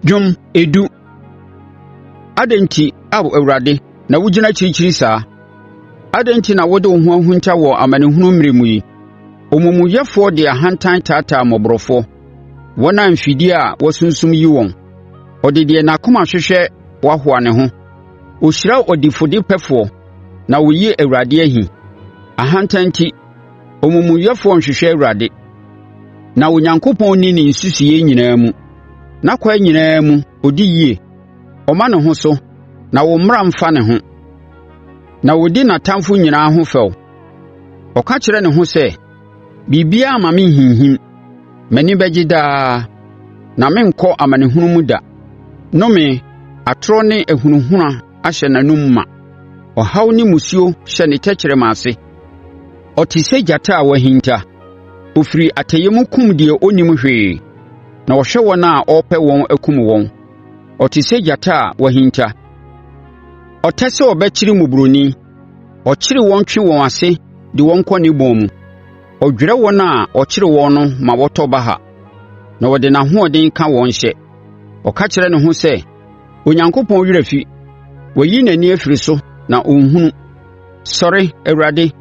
Dwom edu. Adɛn enti, Ao Awurade, na wogyina akyirikyiri saa? Adɛn enti na wode wo ho ahunta wɔ amanehunu mmerɛ mu yi? Omumuyɛfoɔ de ahantan taataa mmɔborɔfoɔ; wɔn a mfidie a wɔasunsum yi wɔn. Ɔde deɛ n'akoma hwehwɛ hoahoa ne ho; ɔhyira ɔdifodepɛfoɔ na ɔyi Awurade ahi. Ahantan enti omumuyɛfoɔ nhwehwɛ Awurade. Na Onyankopɔn nni ne nsusuiɛ nyinaa mu. N'akwan nyinaa mu ɔdi yie; ɔma ne ho so na wo mmara mfa ne ho, na ɔdi n'atamfoɔ nyinaa ho fɛw. Ɔka kyerɛ ne ho sɛ, “Biribiara remma me nhinhim; m'ani bɛgye daa, na merenkɔ amanehunu mu da.” Nnome, atorɔ ne ahunahuna ahyɛ n'anom ma; ɔhaw ne mmusuo hyɛ ne tɛkrɛma ase. Ɔte sɛ gyata a wahinta, ɔfiri atɛeɛ mu kum deɛ ɔnnim hwee, na ɔhwɛ wɔn a ɔrepɛ wɔn akum wɔn. Ɔte sɛ gyata a wahinta, ɔtɛ sɛ ɔbɛkyere mmɔborɔni; ɔkyere wɔn twe wɔn ase de wɔn kɔ ne bɔn mu. Ɔdwerɛ wɔn a ɔkyere wɔn no ma wɔtɔ baha, na ɔde n'ahoɔden ka wɔn hyɛ. Ɔka kyerɛ ne ho sɛ, “Onyankopɔn werɛ afi, wayi n'ani afiri so na ɔnhunu.” Sɔre, Awurade!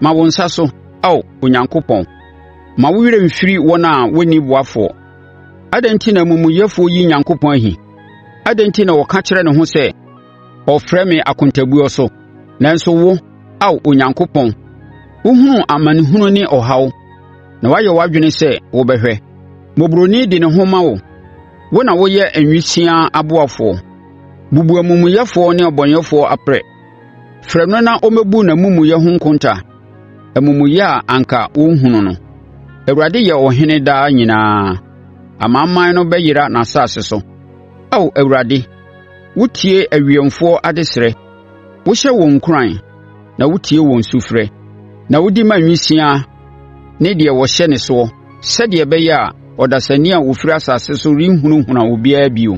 Ma wo nsa so, Ao Onyankopɔn. Mma wo werɛ mfiri wɔn a wɔnni ɔboafoɔ. Adɛn enti na omumuyɛfoɔ yi Onyankopɔn ahi? Adɛn enti na ɔka kyerɛ ne ho sɛ, “Ɔremfrɛ me akontabuo so?” Nanso wo, Ao Onyankopɔn, wohunu amanehunu ne ɔhaw, na woayɛ w'adwene sɛ wobɛhwɛ. Mmɔborɔni de ne ho ma wo; wo na woyɛ nwisiaa ɔboafoɔ. Bubu omumuyɛfoɔ ne ɔbɔnefoɔ aprɛ. Frɛ no na ɔmmɛbu n'amumuyɛ ho nkonta, amumuyɛ a anka wɔrenhunu no. Awurade yɛ ɔhene daa nyinaa, amanaman no bɛyera n'asase so. Ao Awurade, wotie awiɛmfoɔ adesrɛ; wohyɛ wɔn nkuran, na wotie wɔn sufrɛ; na wodi ma nwisiaa ne deɛ wɔhyɛ ne soɔ, sɛdeɛ ɛbɛyɛ a ɔdasani a ɔfiri asase so renhunahuna obiara bio.